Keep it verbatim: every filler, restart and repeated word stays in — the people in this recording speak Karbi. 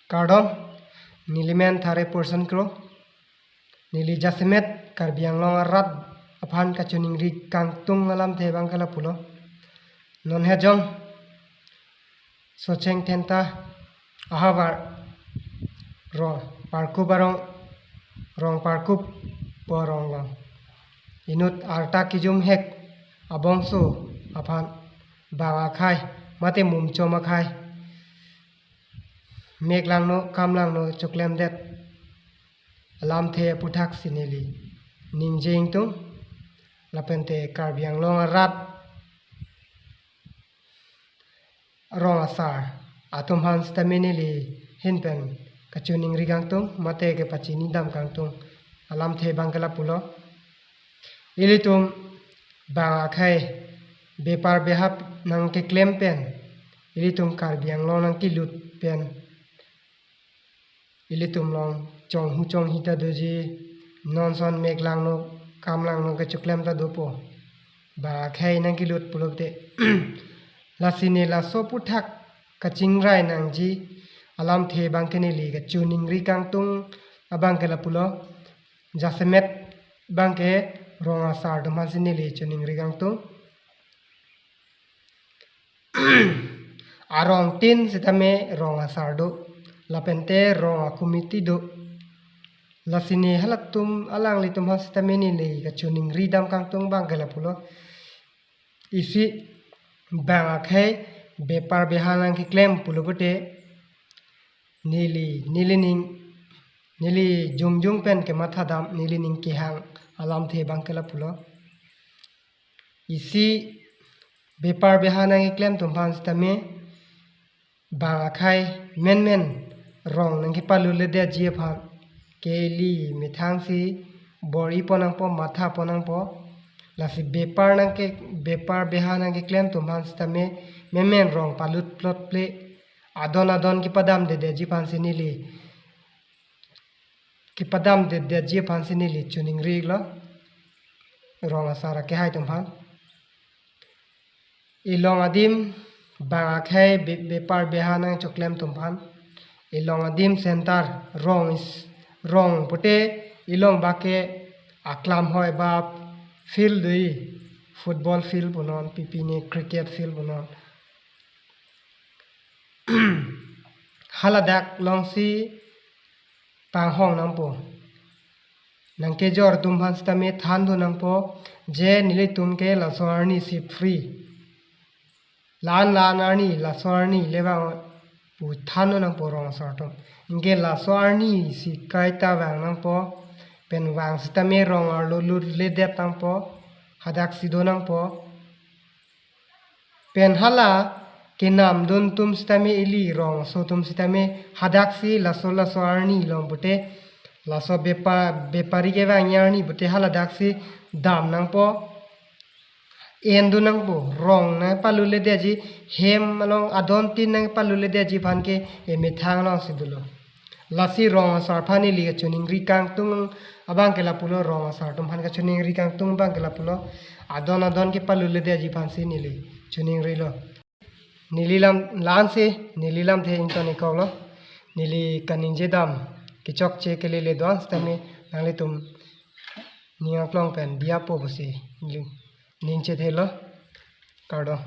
Kardom, nelimen Thare Porson Kro. Neli jasemet Karbi Anglong arat aphan kachiningri kangtung alamthe abang ke lapulo. Non hejong Socheng Thenta ahavar Rong Parkup arong, Rong Parkup pu arong along inut arta kejum hek abongso aphan bang akhei mate mumchom akhei, mek langno kam langno choklemdet alamthe aputhaksi neli ningje ingtung. Lapente Karbi Anglong arat rong asar atum aphan sitame neli ahin pen kachiningri kangtung mate kepachinidam kangtung alamthe abang ke lapulo. Ilitum bang akhei bepar beha nangkeklem pen, ilitum Karbi Anglong nangkelut pen, ilitum along chonghu chonghi ta doji, non ason mek langno kam langno kechoklem ta dopo. Bang akhei nangkelut pulote lasi ne laso aputhak kachingrai nangji alamthe abang ke neli kachiningri kangtung abang ke lapulo. Jasemet abang ke rong asar atum aphansi neli chiningri kangtung. Arong tin sitame rong asar do, lapente rong akomiti do. Lasi ne halatum alanglitum aphan sitame neli kachiningri dam kangtung abang ke lapulo. Isi bang akhei bepar beha nangkeklem pulo pote, neli, neli ning, neli jongjong pen kematha dam, neli ning kehang alamthe abang ke lapulo. Isi bepar beha nangkeklem atum aphan sitame bang akhei menmen rong nangkepaluledetji aphan ke ili methangsi bor-i pon nangpo, matha pon nangpo. Lasi bepar nangke, bepar beha nangkeklem atum aphan sitame menmen rong palut plot ple, adon adon kepadamdedetji aphansi neli, kepadamdedetji aphansi neli chiningri iklo rong asar akehai atum aphan. Ilong adim bang akhei be-, bepar beha nangchoklem atum aphan, ilong adim center rong is, rong pote ilong bak ke aklam hoi ba field dei, football field punon, pipine cricket field punon. Haladak alongsi panghong nangpo. Nangkejor atum aphan sitame thandun nangpo, je nelitum ke laso arni si free. La-an la-an arni, laso arni le vang pu thandun nangpo rong asar atum. Anke laso arni si kaita vang nangpo, pen vang sitame rong arlo lutledet nangpo, hadaksi do nangpo. Pen hala kenamdun atum sitame, ili rong aso atum sitame hadaksi laso laso arni along pote, laso bepa-, bepari kevangji arni pote haladaksi dam nangpo, endun nangpo, rong nangpaluledetji, hem along adon tin nangpaluledetji aphan ke emethang alongsi dolo. Lasi rong asar aphan neli kachiningri kangtung abang ke lapulo, rong asar atum aphan kachiningri kangtung abang ke lapulo, adon adon kepaluledetji aphansi neli chiningrilo. Neli lam la-ansi, neli lamthe ington-ik koklo, neli kaningje dam kechokche kelele do-an sitame nanglitum ning aklong pen diyapo pusi neli ningje thelo, kardom.